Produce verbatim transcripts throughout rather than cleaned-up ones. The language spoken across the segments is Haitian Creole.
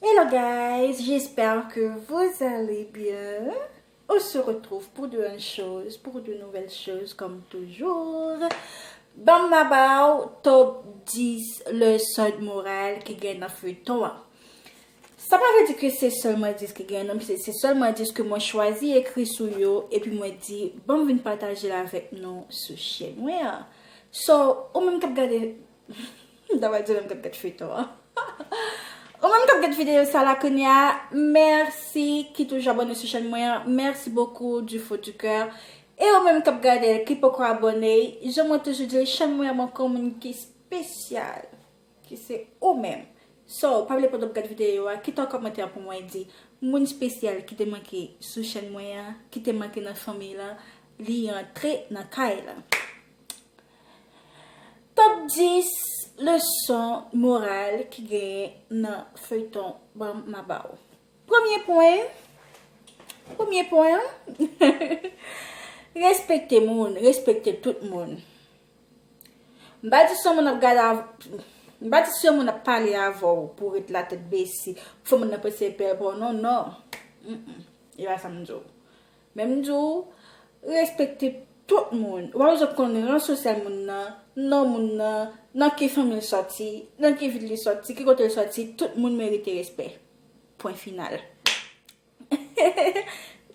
Hello guys, j'espère que vous allez bien. On se retrouve pour de nouvelles choses, pour de nouvelles choses comme toujours. Ban m ba w top dis leson moral ki gen nan feyton an. Sa pa vle di ke se sèlman dis ki gen, non, se, se sèlman dis ke mwen chwazi ekri sou yo, epi mwen di, ban m vin pataje l avèk nou sou chèn mwen an. So, ou menm k ap gade, m ta pral di ou menm k ap gade feyton an. Ou menm k ap gade videyo sa la kounye a, mèsi ki toujou abòne sou chèn mwen an. Merci beaucoup du fond du cœur. E ou menm k ap gade l, ki poko abòne, jan mwen toujou di l, chèn mwen an manke yon moun ki espesyal, ki se ou menm. So, pa bliye pandan w ap gade videyo a, kite yon kòmantè pou mwen di moun espesyal ki te manke sou chèn mwen an, ki te manke nan fanmiy lan, li antre nan kay la. Top dis leson moral ki genyen nan feyton Ban m ba w. Premye pwen, premye pwen, respekte moun, respekte tout moun. M pa di si yon moun ap gade av-, m pa di si yon moun ap pale avè w pou w ret latèt bese, pou fè moun nan panse l pè pa w, non, non. Mm-mm. E pa sa m di w. Men m di w, respekte tout moun. Ou pa bezwen konn ran sosyal moun nan, non moun nan, nan ki fanmi l sòti, nan ki vil li sòti, ki kote l sòti, tout moun merite respè. Pwen final.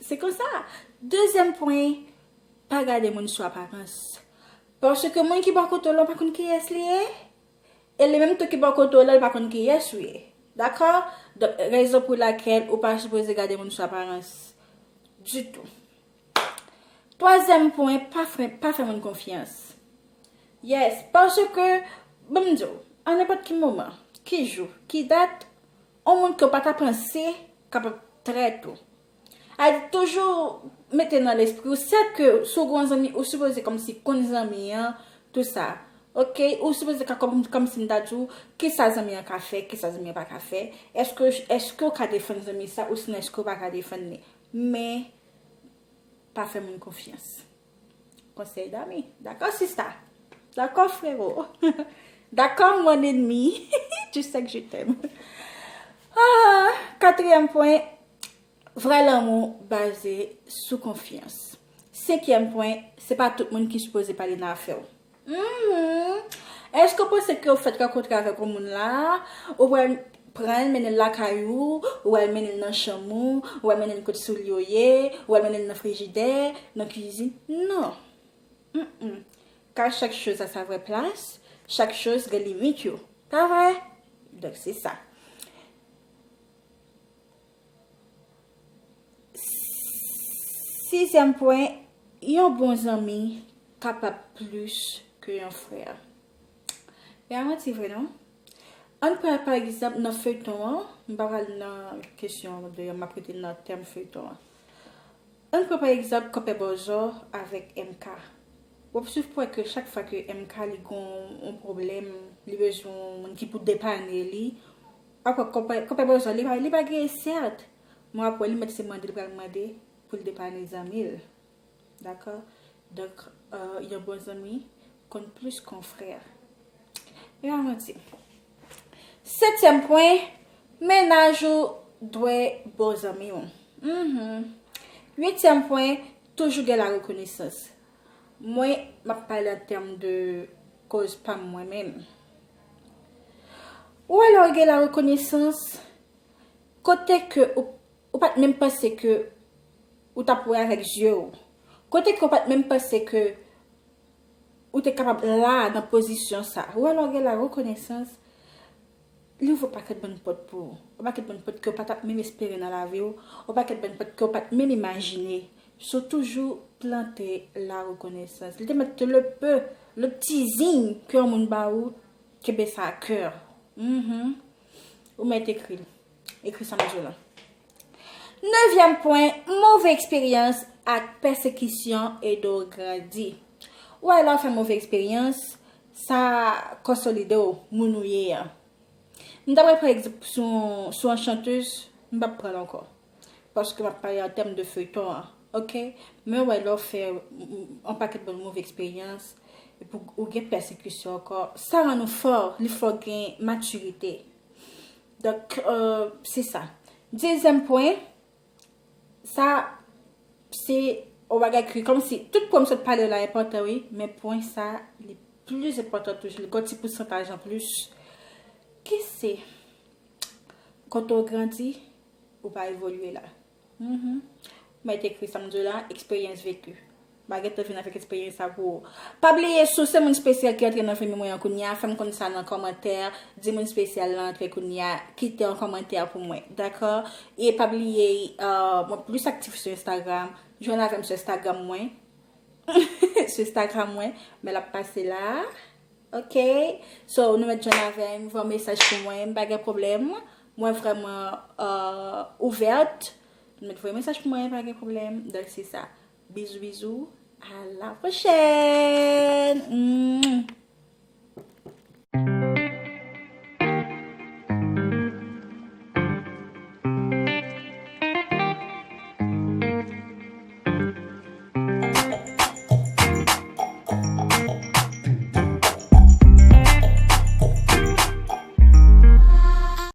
Se konsa. Dezyèm pwen, pa gade moun sou aparans. Paske moun ki bò kote w la, ou pa konn kiyès li ye. E li menm tou ki bò kote w la, li pa konn kiyès ou ye. Dakò? Donk, rezon pou lakèl ou pa sipoze gade moun sou aparans. Ditou. Twazyèm pwen, pa fè, pa fè moun konfyans. Yes, paske, ban m di w, a nenpòt ki moman, ki jou, ki dat, yon moun ke w pa ta panse kapab trèt ou. A di toujou mete nan lespri w, sèke si w gen yon zanmi, ou sipoze kòmsi konn zanmi an, tou sa. Oke, ou sipoze ka kòm, kòmsi m ta di w, kisa zanmi an ka fè, kisa zanmi an pa ka fè. Èske, èske w ka defann zanmi sa, ou sinon èske w pa ka defann li. Men, pa fè moun konfyans. Konsèy dami. Dakò, sista? Dakò, frero? Dakò, mon ennemi? Tu sais que je t'aime. Ah, katriyèm pwen, vrè lanmou baze sou konfyans. Senkyèm pwen, se pa tout moun ki sipoze pale nan afè w. Mhm. Èske w panse ke w fèt rankontre avèk yon moun la, ou pral pran l, mennen l lakay ou, ou pral mennen l nan chanm ou, ou pral mennen l kot soulye w ye, ou pral mennen l nan frijidè, nan kwizin? Non. Mm-mm. Car chaque chose a sa vraie place, chak choz gen limit yo. Pa vre? Donk, se sa. Sizyèm pwen, yon bon zanmi kapab plis ke yon frè. E a manti vre, non? Ann pran, pa egzanp, nan feyton an, m pa pral nan kesyon de, m ap rete nan tèm feyton an. Ann pran, pa egzanp, Konpè Bòzò avèk M K. W ap swiv pou wè ke chak fwa ke M K li gon yon pwoblèm, li bezwen yon moun ki pou depane li, w ap wè Konpè, Konpè Bòzò, li pa, li pa gen sèt. Men w ap wè li mèt se mande l pral mande pou l depane zanmi l. Dakò? Donk, euh, yon bon zanmi konn plis ke yon frè. E pa manti. Setyèm pwen, mennaj ou dwe bon zanmi w. Mhm. Uityèm pwen, toujou gen larekonesans. Mwen, m ap pale an tèm de koz pa m mwen menm. Ou wè lè w gen larekonesans, kote ke ou, ou pa t menm panse ke ou t ap wè avèk zye w. Kote ke ou pa t menm panse ke ou te kapab la nan pozisyon sa. Ou wè lè w gen larekonesans, li ouvri yon pakèt bann pòt pou ou. Yon pakèt bann pòt ke w pa t ap menm espere nan lavi w. Yon pakèt bann pòt ke w pa t menm imajine. So toujou plante larekonesans. Li te mèt le peu, le ti zing ke yon moun ba ou, kenbe sa a kè. Mhm. Ou mèt ekri l. Ekri sa m di w la. Nevyèm pwen, move eksperyans ak pèsekisyon ede w grandi. Ou wè lè w fè move eksperyans, sa konsolide w, moun ou ye a. M ta pral pran egzanp sou, sou yon chantèz, m p ap pran l ankò. Paske m ap pale an tèm de feyton an, oke? Men w wè lè w fè, mm, mm, yon pakèt bann move eksperyans, epi w gen pèsekisyon ankò, sa rann ou fò, li fè w gen matirite. Donk, euh, se sa. Dezyèm pwen, sa, se yon bagay ki, kòmsi, tout pwen m sot pale la enpòtan, wi, men pwen sa, li plis enpòtan toujou, li gon ti pousantaj an plis. Ki se, kote w grandi, ou pa evolye la. Mhm. Mwen te ekri sa m di w la, eksperyans veki. M pa gentan vin avèk eksperyans sa pou ou. Pa bliye, si w se moun espesyal ki antre nan fanmi mwen an kounye a, fè m konn sa nan kòmantè. Di moun espesyal lan antre kounye a, kite yon kòmantè pou mwen, dakò? E pa bliye, euh, mwen plis aktif sou Instagram. Jwenn avè m sou Instagram mwen. Sou Instagram mwen, men l ap pase la. Ok? So, nou mèt jwenn avè m, voye yon mesaj pou mwen, m pa gen pwoblèm. Mwen vrèman, euh, ouvèt. Nou mèt voye mesaj pou mwen, pa gen pwoblèm. Donk, se sa. Bizou, bizou. À la prochaine! Mm.